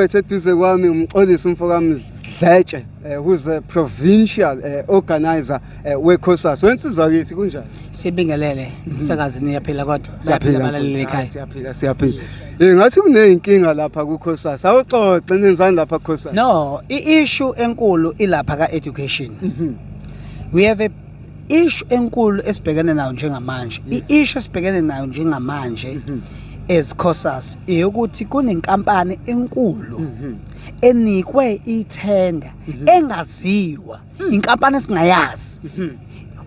Wethu eduze kwami uMxolisi umfoka Mdletshe, who's a provincial organizer weCOSAS. Wensizwa kithi, kunjani? Sibingelele, msakazi. Niyaphila kodwa? Bayaphila abalaleli ekhaya? Siyaphila, siyaphila. Ngathi kuneyinkinga lapha kuCOSAS. Awuxoxe, nenzani lapha kuCOSAS? No, i-issue enkulu ilapha ka-education. We have a issue enkulu esibhekene nayo njengamanje. I-issue esibhekene nayo njengamanje as COSAS eyokuthi kunenkampani enkulu enikwe ithenda engaziwa, inkampani esingayazi.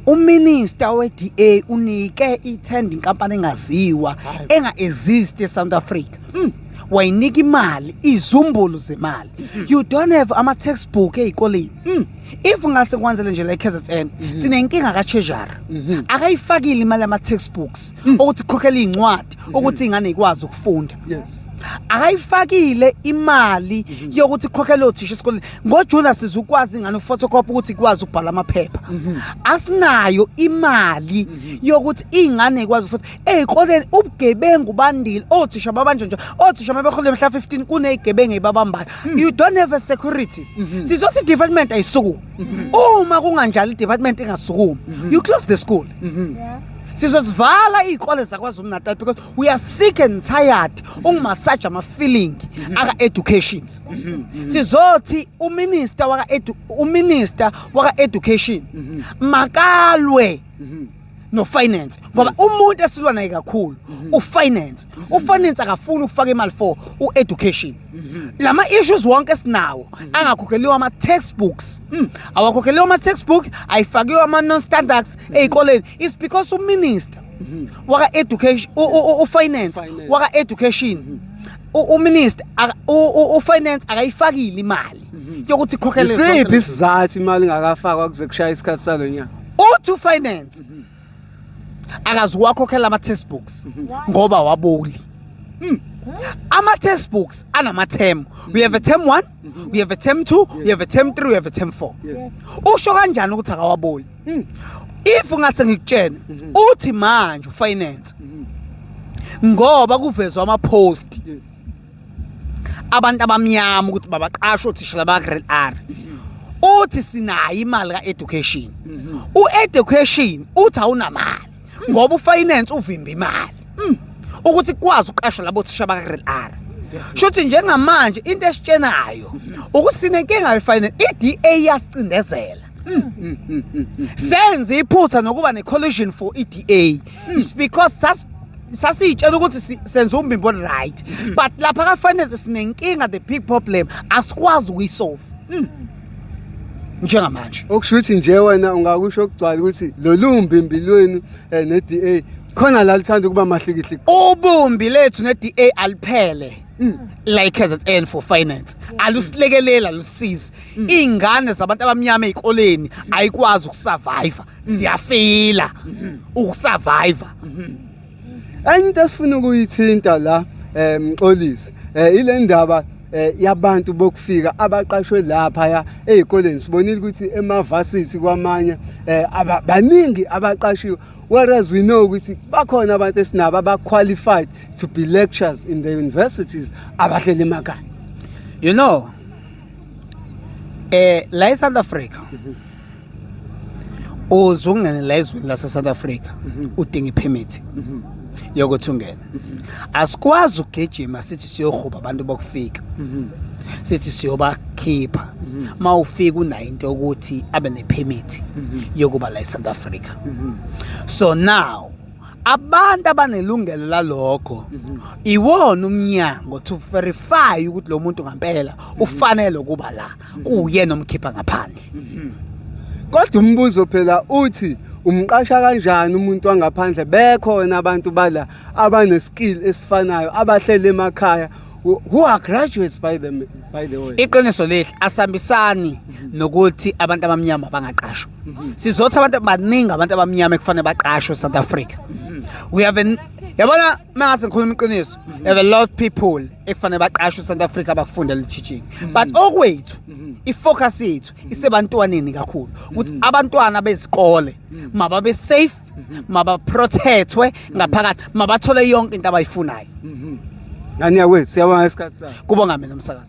Uminister we-DA unike ithenda inkampani engaziwa, enga-exist eSouth Africa. Wayinika imali, izumbulu zemali. You don't have ama-textbook ey'koleni. If ngase kwenzele nje la e-KZN, sinenkinga ka-treasury, akayifakile imali yama-textbooks ukuthi kukhokhele iy'ncwadi ukuthi iy'ngane y'kwazi ukufunda. Akayifakile imali yokuthi kukhokhele othisha esikoleni. NgoJuni asizukwazi ingane uphotocopy ukuthi ikwazi ukubhala amaphepha. Asinayo imali yokuthi iy'ngane ikwazi ukuthi ey'koleni. Ubugebengu bandile, othisha babanje nje, othisha mabehola mhla 15 kuney'gebengu ey'babambayo. You don't have a security. Sizothi i-department ayisukumi. Uma kunganjalo, i-department ingasukumi, you close the school. Sizosivala iy'kole zaKwaZulu Natal because we are sick and tired ukumasaja ama-feeling aka-educations. Sizothi uminister waka-education makalwe no-finance, ngoba umuntu esilwa naye kakhulu ufinance. Ufinance akafuni ukufaka imali for u-education. Lama issues wonke esinawo, angakhokheliwe ama-textbooks, awakhokheliwe ama-textbook, ayifakiwe ama-non-standards ey'koleni, is because uminister waka-education, ufinance Finance. waka-education, uminister ufinance akayifakile imali yokuthi ikhokhele zonke Isiphi lezi. isizathu imali ingakafakwa kuze kushaya isikhathi salo nyaka? Uthi ufinance akazuwakhokhela ama-textbooks ngoba waboli ama-textbooks anama-term. We have a term 1, we have a term 2, we have a term 3, we have a term 4. Usho kanjani ukuthi akawaboli? If ungase ngikutshene, uthi manje ufinance, ngoba kuvezwa ama-post abantu abamnyama ukuthi babaqashe othisha laba grade R, uthi sinayo imali ka-education. U-education uthi awunamali ngoba ufinance uvimba imali ukuthi kukwazi ukuqashwa labo thisha baka-grade R. Shuthi njengamanje into esitshenayo ukuthi sinenkinga ye-finance. I-DA iyasicindezela. Senze iphutha nokuba ne-coalition for i-DA is because sasiyitshela ukuthi senza umbimbo right, but lapha ka-finance sinenkinga. The big problem asikwazi ukuyisolve njengamanje. Okusho ukuthi nje wena ungakusho okugcwala ukuthi lolu mbimbi lwenu ne-DA khona la lithanda ukuba mahlikihliki. Ubumbi lethu ne-DA aliphele like KZN for finance alusilekeleli, alusizi. Iy'ngane zabantu abamnyama ey'koleni ayikwazi ukusurvive, ziyafeyila ukusurvive. Enye into esifuna ukuyithinta la, Mxolisi, ile ndaba yabantu bokufika abaqashwe lapha ya ey'koleni. Sibonile ukuthi emavasithi kwamanye baningi abaqashiwe, whereas we know ukuthi bakhona abantu esinabo aba-qualified to be lecturers in the universities abahleli emakhaya. La eSouth Africa, uze ungene la ezweni lase South Africa udinga ipermit yokuthi ungene. Asikwazi ukugijima sithi siyohuba abantu bokufika, sithi siyobakhipha. Mawufika unayo into yokuthi abe nepermit yokuba la eSouth Africa. So now abantu abanelungelo lalokho iwona umnyango to verify ukuthi lo muntu ngempela ufanele ukuba la, kuyena omkhipha ngaphandle. Kodwa umbuzo phela uthi umqasha kanjani umuntu wangaphandle bekhona abantu bala abaneskill esifanayo abahleli emakhaya, who are graduates by the way? Iqiniso lihle, asambisani nokuthi abantu abamnyama bangaqashwa. Sizothi abantu baningi, abantu abamnyama ekufanele baqashwe eSouth Africa. We have an yabona, mangase ngikhuluma iqiniso, we have a lot of people ekufanele baqashwe eSouth Africa bakufundela teaching, but okwethu ifocus yethu isebantwaneni kakhulu, ukuthi abantwana bezikole mababe safe, mabaprotectwe ngaphakathi, mabathole yonke into abayifunayo. Ngani yakwethu, siyabonga isikhathi sakho. Kubonga mina, umsakazi.